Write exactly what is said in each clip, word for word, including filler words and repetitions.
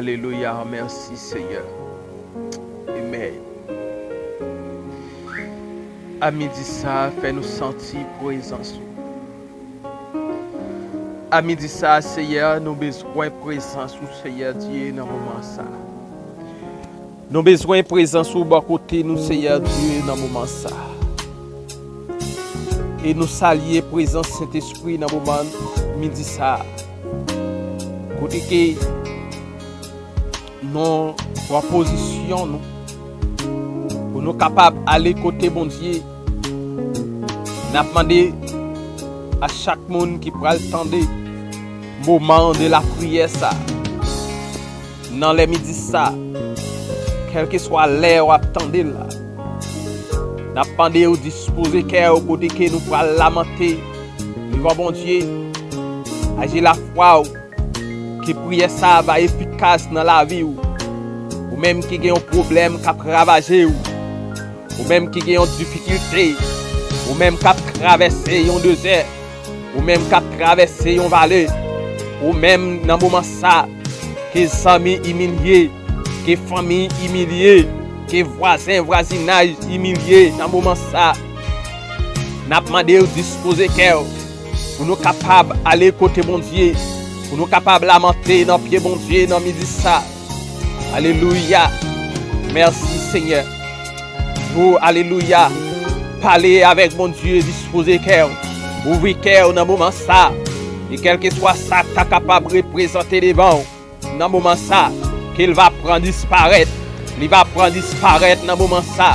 Alelouya, mèsi Senyè. Amen. A midi sa, fè nou santi prezans ou. A midi sa, Senyè, nou bezwen prezans ou, Senyè Dye, nan moman sa. Nou bezwen prezans ou bò kote nou, Senyè Dye, nan moman sa. E nou salye prezans Sentespri nan moman midi sa. Kote ke nou pran pozisyon nou pou nou kapab ale kote Bondye. N ap mande a chak moun ki pral tande moman de lapriyè sa, nan lè midi sa, kèlkeswa lè w ap tande l la, n ap mande w dispoze kè w kote ke nou pral lamante devan Bondye. Aji lafwa w, ke priyè sa a va efikas nan lavi w. Ou menm ki gen yon pwoblèm k ap ravaje w, ou menm ki gen yon difikilte, ou menm k ap travèse yon dezè, ou menm k ap travèse yon vale, ou menm nan moman sa, ke zanmi imilye, ke fanmi imilye, ke vwazen vwazinaj imilye nan moman sa, n ap mande w dispoze kè w pou nou kapab ale kote Bondye, pou nou kapab lamante nan pye Bondye nan midi sa. Alelouya. Mèsi, Senyè. O, alelouya. Pale avèk Bondye, dispoze kè w. Ouvri kè w nan moman sa. E kèlkeswa sa k ta kapab reprezante devan w nan moman sa, ke l va pran disparèt. Li va pran disparèt nan moman sa.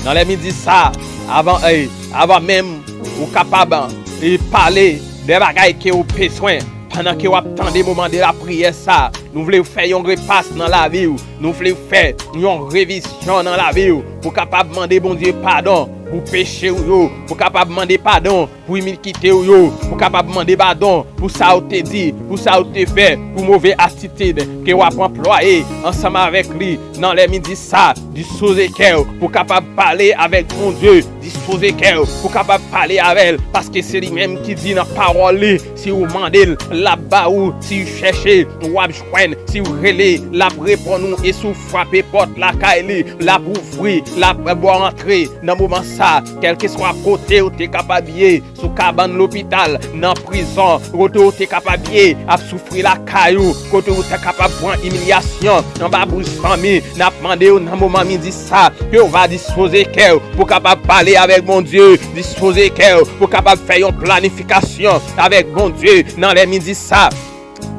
Nan lè midi sa, avan, eh, avan menm ou kapab, eh, pale de bagay ke w bezwen, pandan ke w ap tande moman de lapriyè sa, nou vle w fè yon repas nan lavi w. Nou vle w fè yon revizyon nan lavi w pou kapab mande Bondye padon pou peche w yo, pou kapab mande padon pou inikite w yo, pou kapab mande padon pou sa w te di, pou sa w te fè, pou move atitid ke w ap anplwaye ansanm avèk li nan lè midi sa. Dispoze kè w pou kapab pale avèk Bondye. Dispoze kè w pou kapab pale avè l, paske se li menm ki di nan pawòl li, si w mande l, l ap ba ou, si w chèche, w ap jwenn, si w rele, l ap reponn ou, e si w frape pòt lakay li, l ap ouvri, l ap ba w antre nan moman sa, kèlkeswa kote w te kapab ye, sou kabann lopital, nan prizon, kote w te kapab ye, ap soufri lakay ou, kote w te kapab pran imilyasyon, anba bouch zanmi, n ap mande w nan moman midi sa, ke w va dispoze kè w pou kapab pale avèk Bondye, dispoze kè w pou kapab fè yon planifikasyon avèk Bondye nan lè midi sa.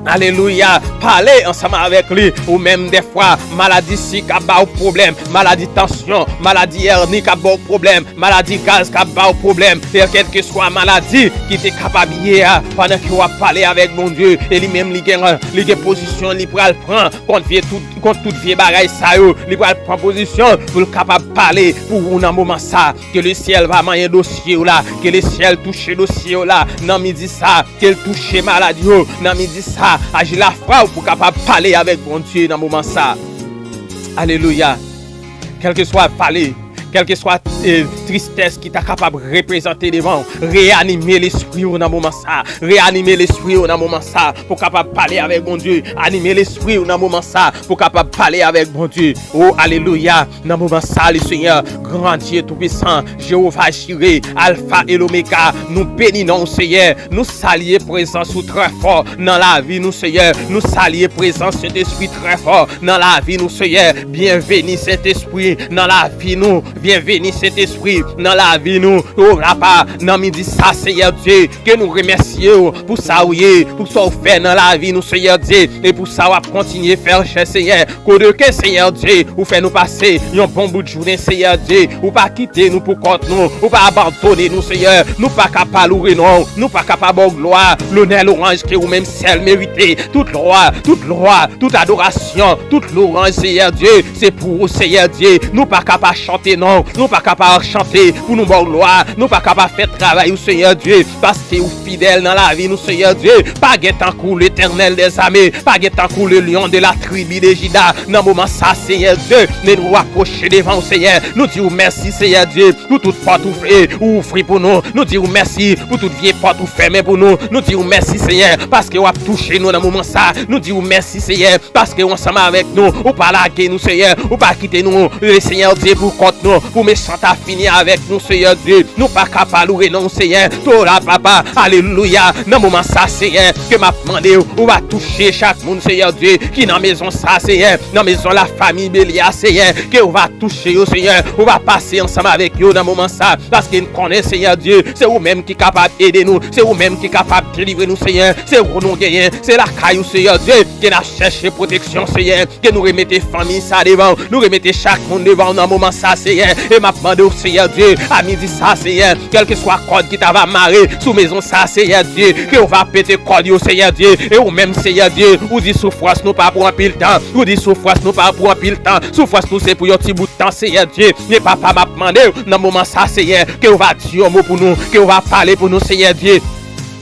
Alelouya. Pale ansanm avèk li. Ou menm, dèfwa, maladi sik ap ba w pwoblèm, maladi tansyon, maladi èni k ap ba w pwoblèm, maladi gaz k ap ba w pwoblèm, e kèlkeswa maladi ki te kapab ye a, pandan ke w ap pale avèk Bondye, e li menm li gen, li gen pozisyon li pral pran kont vye tout, kont tout vye bagay sa yo, li pral pran pozisyon pou l kapab pale pou ou nan moman sa. Ke lesyèl va manyen dosye w la, ke lesyèl touche dosye w la nan midi sa, ke l touche malad yo nan midi sa. Aji lafwa w pou kapab pale avèk Bondye nan moman sa. Alelouya. Kèlkeswa vale, kèlkeswa, eh, tristès ki ta kapab reprezante devan w, reyanime lespri w nan moman sa. Reyanime lespri w nan moman sa pou kapab pale avèk Bondye. Anime lespri w nan moman sa pou kapab pale avèk Bondye. O, alelouya. Nan moman sa, le Senyè, gran Dye toupisan, Jewova Jire, Alfa e Lomega, nou beni non w, Senyè. Nou salye prezans ou trè fò nan lavi nou, Senyè. Nou salye prezans Sentespri trè fò nan lavi nou, Senyè. Byenveni, Sentespri, nan lavi nou. Byenveni, Sentespri, nan lavi nou. O Papa, nan midi sa, Senyè Dye, ke nou remèsye w pou sa w ye, pou sa w fè nan lavi nou, Senyè Dye, e pou sa w ap kontinye fè, chè Senyè. Kote ke, Senyè Dye, ou fè nou pase yon bon bout jounen, Senyè Dye. Ou pa kite nou pou kont nou. Ou pa abandone nou, Senyè. Nou pa ka pa loure non w. Nou pa ka pa ba w glwa, lonè, lwanj ke ou menm sèl merite. Tout glwa, tout glwa, tout adorasyon, tout lwanj, Senyè Dye, se pou ou, Senyè Dye. Nou pa ka pa chante non Nou pa ka pa chante pou nou ba w glwa. Nou pa ka pa fè travay ou, Senyè Dye, paske ou fidèl nan lavi nou, Senyè Dye. Pa gen tankou Letènèl dèzame, pa gen tankou le Lion de la tribi de Jida. Nan moman sa, Senyè Dye, men nou apwoche devan w, Senyè. Nou di w mèsi, Senyè Dye, pou tout pòt ou fè, ou ouvri pou nou. Nou di w mèsi pou tout vye pòt ou fèmen pou nou. Nou di w mèsi, Senyè, paske w ap touche nou nan moman sa. Nou di w mèsi, Senyè, paske w ansanm avèk nou. Ou pa lage nou, Senyè. Ou pa kite nou, le Senyè Dye, pou kont nou, pou mechan ta fini avèk nou, Senyè Dye. Nou pa ka pa loure non w, Senyè. Tou la, papa. Alelouya. Nan moman sa, Senyè, ke m ap mande w, ou va touche chak moun, Senyè Dye, ki nan mezon sa, Senyè, nan mezon la fanmi Beli a, Senyè, ke ou va touche yo, Senyè. Ou va pase ansanm avèk yo nan moman sa, paske n konnen, Senyè Dye, se ou menm ki kapab ede nou, se ou menm ki kapab delivre nou, Senyè. Se ou nou genyen, se lakay ou, Senyè Dye, ke n ap chèche pwoteksyon, Senyè. Ke nou remete fanmi sa devan w, nou remete chak moun devan w nan moman sa, Senyè. E m ap mande w, Senyè Dye, a midi sa, Senyè, kèlkeswa kòd ki ta va mare sou mezon sa, Senyè Dye, ke w va pete kòd yo, Senyè Dye. E ou menm, Senyè Dye, ou di soufrans nou pa pou anpil tan. Ou di soufrans nou pa pou anpil tan. Soufrans nou se pou yon ti bout tan, Senyè Dye. Men papa, m ap mande w nan moman sa, Senyè, ke w va di yon mo pou nou, ke w va pale pou nou, Senyè Dye.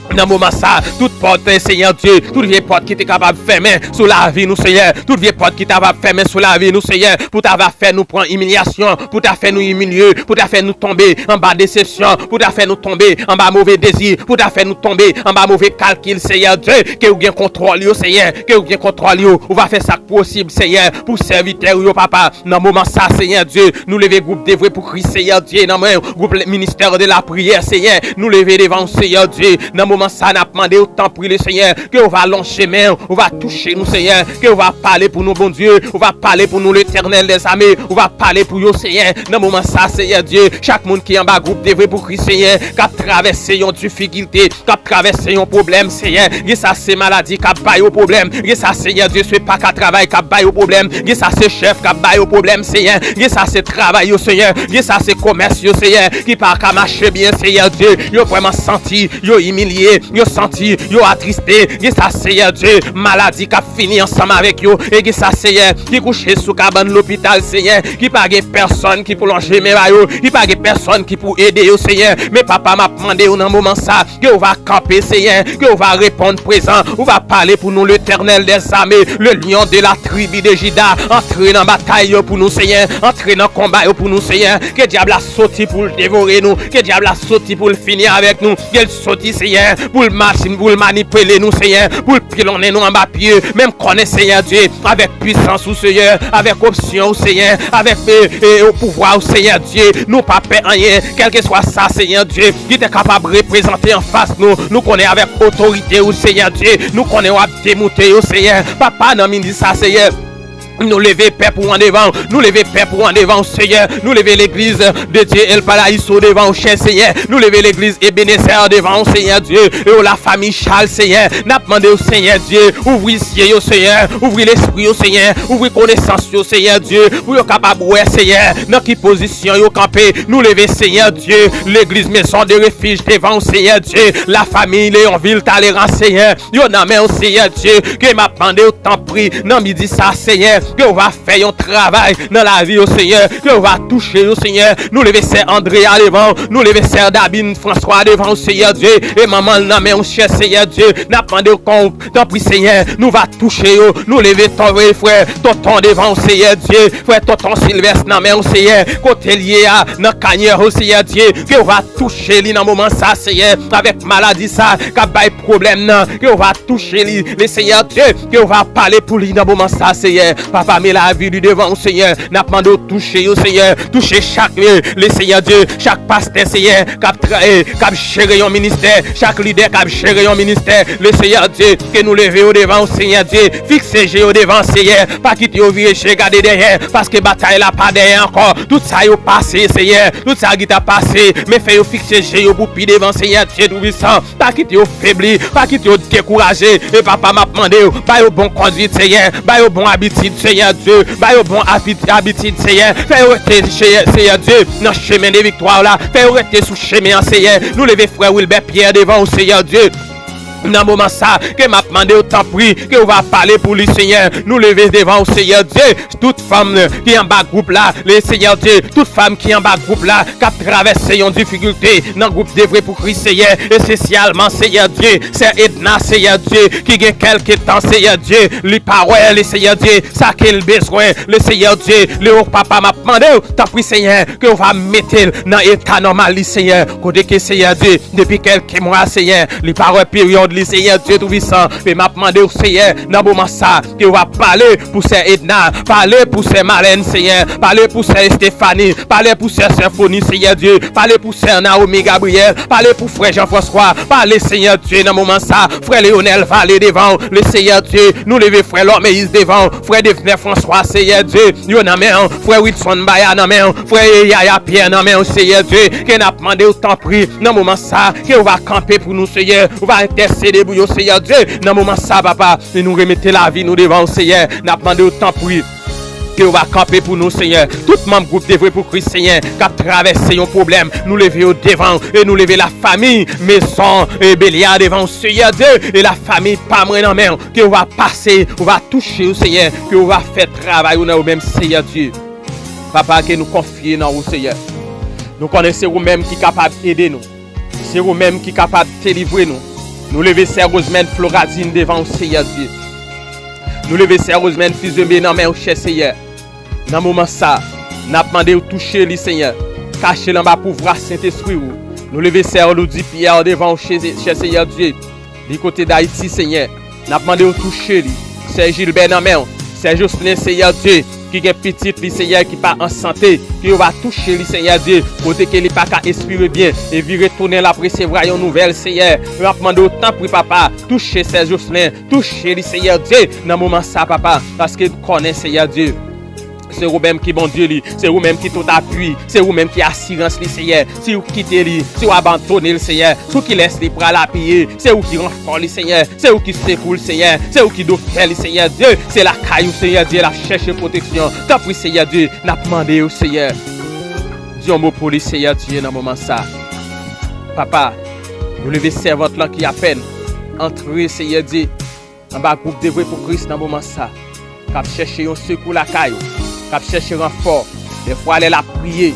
Nan moman sa, tout pòt, Senyè Dye, tout vye pòt ki te kapab fèmen sou lavi nou, Senyè, tout vye pòt ki ta va fèmen sou lavi nou, Senyè, pou ta va fè nou pran imilyasyon, pou ta fè nou imilye, pou ta fè nou tonbe anba desepsyon, pou ta fè nou tonbe anba move dezi, pou ta fè nou tonbe anba move kalkil, Senyè Dye, ke ou gen kontwòl yo, Senyè, ke ou gen kontwòl yo, ou va fè sa k posib, Senyè, pou sèvitè ou yo, papa. Nan moman sa, Senyè Dye, nou leve gwoup Devwe pou Kris, Senyè Dye, nan men gwoup Ministè de la Priyè, Senyè. Nou leve devan w, Senyè Dye. Nan moman sa, n ap mande w, tanpri, le Senyè, ke w va lonje men w, ou va touche nou, Senyè, ke w va pale pou nou, Bondye, ou va pale pou nou, Letènèl dèzame, ou va pale pou yo, Senyè. Nan moman sa, Senyè Dye, chak moun ki anba gwoup Devwe pou Kris, Senyè, k ap travèse yon difikilte, k ap travèse yon pwoblèm, Senyè. Gen sa se maladi k ap ba yo pwoblèm. Gen sa, Senyè Dye, se pa ka travay k ap ba yo pwoblèm. Gen sa se chèf k ap ba yo pwoblèm, Senyè. Gen sa se travay yo, Senyè. Gen sa se komès yo, Senyè, ki pa ka mache byen, Senyè Dye. Yo vrèman santi yo imilye, yo santi yo atriste. Gen sa, Senyè Dye, maladi k ap fini ansanm avèk yo. E gen sa, Senyè, ki kouche sou kabann lopital, Senyè, ki pa gen pèsonn ki pou lonje men ba yo, ki pa gen pèsonn ki pou ede yo, Senyè. Men papa, m ap mande w nan moman sa, ke w va kanpe, Senyè, ke w va reponn prezan, ou va pale pou nou, Letènèl dèzame, le Lion de la tribi de Jida, antre nan batay yo pou nou, Senyè, antre nan konba yo pou nou, Senyè, ke dyab la soti pou l devore nou, ke dyab la soti pou l fini avèk nou, ke l soti, Senyè, pou l masin, pou l manipile nou, Senyè, pou l pilonnen nou anba pye, men m konnen, Senyè Dye, avèk pwisans ou, Senyè, avèk opsyon ou, Senyè, avèk, e, e, pouvwa ou, Senyè Dye, nou pa pè anyen, kèlkeswa sa, Senyè Dye, ki te kapab reprezante anfas nou, nou konnen avèk otorite ou, Senyè Dye, nou konnen w ap demoute yo, Senyè. Papa, nan midi sa, Senyè, nou leve pèp ou an devan w, nou leve pèp ou an devan w, Senyè, nou leve legliz de Dye El Paraiso devan w, chè Senyè, nou leve legliz Ebenezè devan w, Senyè Dye, e w la fanmi Chal, Senyè, n ap mande w, Senyè Dye, ouvri zye yo, Senyè, ouvri lespri yo, Senyè, ouvri konesans yo, Senyè Dye, pou yo kapab wè, Senyè, nan ki pozisyon yo kanpe. Nou leve, Senyè Dye, legliz Maison de Refuge devan w, Senyè Dye, la famille Léonville Talleyrand, Senyè, yo nan men w, Senyè Dye, ke m ap mande w, tanpri, nan midi sa, Senyè, ke w va fè yon travay nan lavi yo, Senyè, ke w va touche yo, Senyè. Nou leve sè Andrea devan w, nou leve sè Dabin François devan w, Senyè Dye, e manman l nan men w, chè Senyè Dye, n ap mande w kon Tanpri, Senyè, nou va touche yo. Nou leve tonbe frè Tonton devan w, Senyè Dye. Frè Tonton Silvès nan men w, Senyè. Kote l ye a, nan kanyè w, Senyè Dye. Ke w va touche li nan moman sa, Senyè. Avèk maladi sa k ap bay pwoblèm nan. Ke w va touche li, le Senyè Dye. Ke w va pale pou li nan moman sa, Senyè. Papa, men lavi li devan w, Senyè. N ap mande w touche yo, Senyè. Touche chak, le, le Senyè Dye. Chak pastè, Senyè. K ap tra-, e, k ap jere yon ministè, chak lidè k ap jere yon ministè, le Senyè Dye, ke nou leve yo devan w, Senyè Dye, fikse je yo devan, Senyè, pa kite yo vire je gade dèyè, paske batay la pa dèyè ankò, tout sa yo pase, Senyè, tout sa ki ta pase, men fè yo fikse je yo pou pi devan, Senyè Dye Toupisan, pa kite yo febli, pa kite yo dekouraje, e papa, m ap mande w, ba yo bon kondwit, Senyè, ba yo bon abitid, Senyè Dye, ba yo bon abit-, abitid, Senyè, fè yo rete, Senyè, Senyè Dye, nan chemen de viktwa w la, fè yo rete sou chemen an, Senyè. Nou leve frè Wilbert Pierre devan w, Senyè Dye. Nan moman sa, ke m ap mande w, tanpri, ke w va pale pou li, Senyè. Nou leve devan w, Senyè Dye, tout fanm ki anba gwoup la, le Senyè Dye, tout fanm ki anba gwoup la, k ap travèse yon difikilte nan gwoup Devwe pou Kris, Senyè, espesyalman, Senyè Dye, sè Edna, Senyè Dye, ki gen kèlke tan, Senyè Dye, li pa wè, le Senyè Dye, sa ke l bezwen, le Senyè Dye, le o papa, m ap mande w, tanpri, Senyè, ke w va mete l nan eta nòmal li, Senyè, kote ke, Senyè Dye, depi kèlke mwa, Senyè, li pa wè peryòd li, Senyè Dye Toupisan. Men m ap mande w, Senyè, nan moman sa, ke w ap pale pou sè Edna, pale pou sè Malèn, Senyè, pale pou sè Estefani, pale pou sè Sèfoni, Senyè Dye, pale pou sè Naomi Gabriel, pale pou frè Jean François, pale, Senyè Dye, nan moman sa, frè Leonel Vale devan w, le Senyè Dye, nou leve frè Lòmeyis devan w, frè Devner François, Senyè Dye, yo nan men w, frè Wilson Baya nan men w, frè Yaya Pierre nan men w, Senyè Dye, ke n ap mande w, tanpri, nan moman sa, ke w va kanpe pou nou, Senyè, w va entèsede pou yo, Senyè Dye, nan moman sa, papa, e nou remete lavi nou devan w, Senyè, n ap mande w, tanpri, ke w va kanpe pou nou, Senyè, tout manm gwoup Devwe pou Kris, Senyè, k ap travèse yon pwoblèm, nou leve yo devan w, e nou leve lafanmi, mezon, e Belyè devan w, Senyè Dye, e lafanmi pa mwen nan men w, ke w va pase, w va touche yo, Senyè, ke w va fè travay ou nan yo menm, Senyè Dye. Papa, ke nou konfye nan ou, Senyè. Nou konnen se ou menm ki kapab ede nou. Se ou menm ki kapab delivre nou. Nou leve sè Rosemèn Floradin devan w, Senyè Dye. Nou leve sè Rosemèn Fizeme nan men w, chè Senyè. Nan moman sa, n ap mande w touche li, Senyè. Kache l anba pouvwa Sentespri ou. Nou leve sè Loudy Pierre devan w, chè, chè Senyè Dye. Li kote Dayiti, Senyè. N ap mande w touche li. Sè Gilbert nan men w. Sè Jocelyn, Senyè Dye, ki gen pitit li, Senyè, ki pa an sante, ke w va touche li, Senyè Dye, kote ke li pa ka espire byen, e vire tounen l ap resevwa yon nouvèl, Senyè. N ap mande w, tanpri, papa, touche sè Jocelyn, touche li, Senyè Dye, nan moman sa, papa, paske n konnen, Senyè Dye, se ou menm ki Bondye li, se ou menm ki tout apui, se ou menm ki asirans li, Senyè. Si w kite li, si w abandone l, Senyè, sou kilès li pral apiye? Se ou ki ranfò li, Senyè. Se ou ki sekou l, Senyè. Se ou ki doktè li, Senyè Dye. Se lakay ou, Senyè Dye, l ap chèche pwoteksyon. Tanpri, Senyè Dye, n ap mande w, Senyè. Di yon mo pou li, Senyè Dye, nan moman sa. Papa, nou leve sèvant lan ki apèn antre, Senyè Dye, anba gwoup Devwe pou Kris nan moman sa, k ap chèche yon sekou lakay ou, k ap chèche ranfò. Dèfwa, lè l ap priye,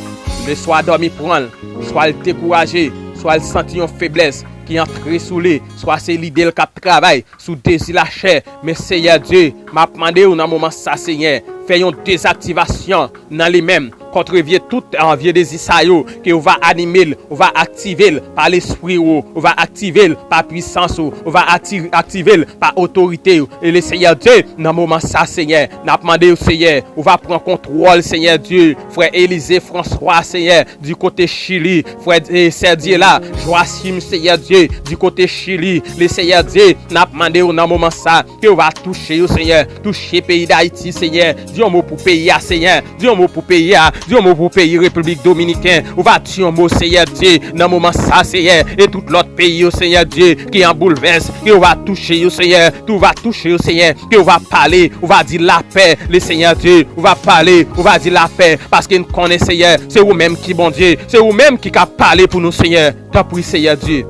lè swa dòmi pran l, swa l dekouraje, swa l santi yon feblès ki antre sou li, swa se lide l k ap travay sou dezi lachè. Men, Senyè Dye, m ap mande w nan moman sa, Senyè, fè yon dezaktivasyon nan li menm, kont vye tout, ah, vye dezi sa yo, ke w va anime l, w va aktive l pa lespri ou, w va aktive l pa pwisans ou, w va ati-, aktive l pa otorite ou. E le Senyè Dye, nan moman sa, Senyè, n ap mande w, Senyè, w va pran kontwòl, Senyè Dye, frè Elize Franswa, Senyè, di kote Chili, frè, eh, sè Dyela Joachim, Senyè Dye, di kote Chili, le Senyè Dye, n ap mande w nan moman sa, ke w va touche yo, Senyè. Touche peyi Dayiti, Senyè. Di yon mo pou peyi a, Senyè. Di yon mo pou peyi a. Di yon mo pou peyi Repiblik Dominiken. Ou va di yon mo, Senyè Dye, nan moman sa, Senyè. E tout lòt peyi yo, Senyè Dye, ki an boulvès, ke ou va touche yo, Senyè. Ke ou va touche yo, Senyè. Ke ou va pale, ou va di lapè, le Senyè Dye. Ou va pale, ou va di lapè, paske n konnen, Senyè, se ou menm ki Bondye. Se ou menm ki ka pale pou nou, Senyè. Tanpri, Senyè Dye.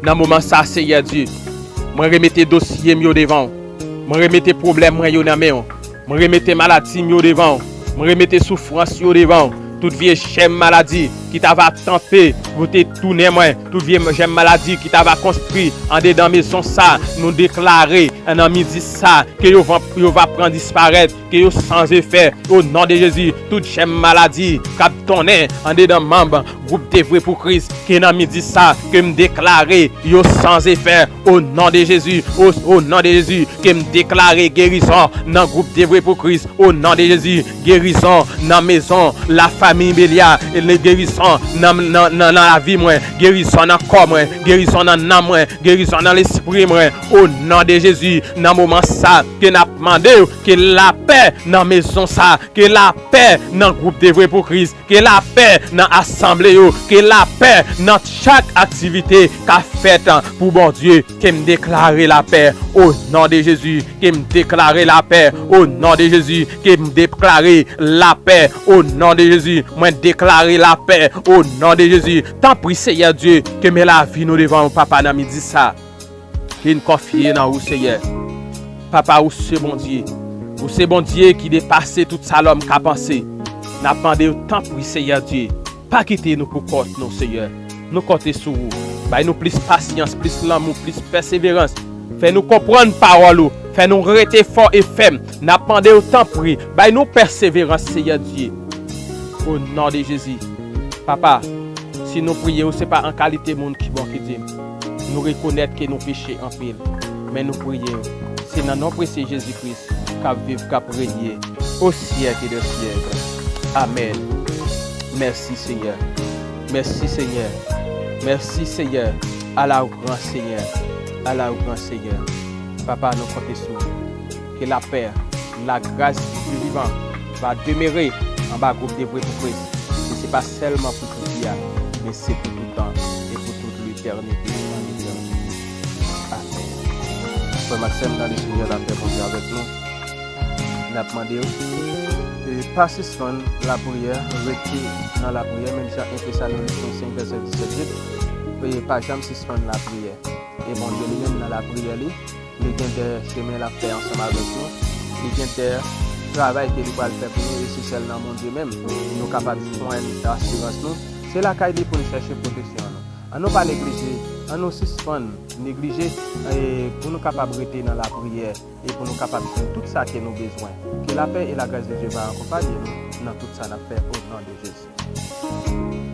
Nan moman sa, Senyè Dye, mwen remete dosye m yo devan w. Mwen remete pwoblèm mwen yo nan men w. Mwen remete maladi m yo devan w. Mwen remete soufrans yo devan w. Tout vye jèm maladi ki ta va tanpe pou te tounen mwen. Tout vye jèm maladi ki ta va konstwi andedan mezon sa, nou deklare nan midi sa ke yo va, yo va pran disparèt, ke yo san efè. O non de Jezi, tout jèm maladi k ap tonnen andedan manm gwoup Devwe pou Kris, ke nan midi sa, ke m deklare yo san efè. O non de Jezi, o, o non de Jezi, ke m deklare gerizon nan gwoup Devwe pou Kris. O non de Jezi, gerizon nan mezon lafanmi Belyè, e le gerizon nan, nan, nan, nan lavi mwen, gerizon nan kò mwen, gerizon nan nanm mwen, gerizon nan lespri mwen. O non de Jezi, nan moman sa, ke n ap mande w, ke lapè nan mezon sa, ke lapè nan gwoup Devwe pou Kris, ke lapè nan asanble yo, ke lapè nan chak aktivite k ap fèt pou Bondye. Ke m deklare lapè o non de Jezi. Ke m deklare lapè o non de Jezi. Ke m deklare lapè o non de Jezi. Mwen deklare lapè o non de Jezi. Tanpri, Senyè Dye, ke men lavi nou devan w, Papa, nan midi sa. e n konfye nan ou, Seyè. Papa, ou se Bondye. Ou se Bondye ki depase tout sa lòm ka panse. N ap mande w, tanpri, Seyè Dye, pa kite nou pou kont nou, Seyè. Nou konte sou ou. Bay nou plis pasyans, plis lanmou, plis pèseverans. Fè nou konprann pawòl ou. Fè nou rete fò e fèm. N ap mande w, tanpri, bay nou pèseverans, Seyè Dye. O non de Jezi. Papa, si nou priye w, se pa an kalite moun ki bon ki di m. Nou rekonèt ke nou peche anpil, men nou priye w. Se nan non presye Jezi Kris k ap viv, k ap renye o syèk de syèk. Amèn. Mèsi, Senyè. Mèsi, Senyè. Mèsi, Senyè. Ala ou gran, Senyè. Ala ou gran, Senyè. Papa, nou konte sou ou. Ke lapè, lagras di Dye vivan va demere anba gwoup Devwe pou Kris. E se pa sèlman pou jodi a, men se pou tout tan e pou tout letènite an etènite. Amèn. Frè m ak sè m nan le Senyè, lapè Bondye avèk nou. N ap mande w, e, pa sispann lapriyè, rete nan lapriyè, menm jan en Tesalonichen senk vèsè disèt di, e, pa janm sispann lapriyè. E Bondye li menm nan lapriyè li, li gen de chemen l ap fè ansanm avèk nou, li gen de travay ke li pral fè pou nou, e se sèl nan Bondye menm nou kapab jwenn asirans nou. Se lakay li pou n chèche pwoteksyon nou. An nou pa neglije, an nou sispann neglije, e, pou nou kapab rete nan lapriyè e pou nou kapab jwenn tout sa ke nou bezwen. Ke lapè e lagras de Dye va akonpaye nou nan tout sa n ap fè, o non de Jezi.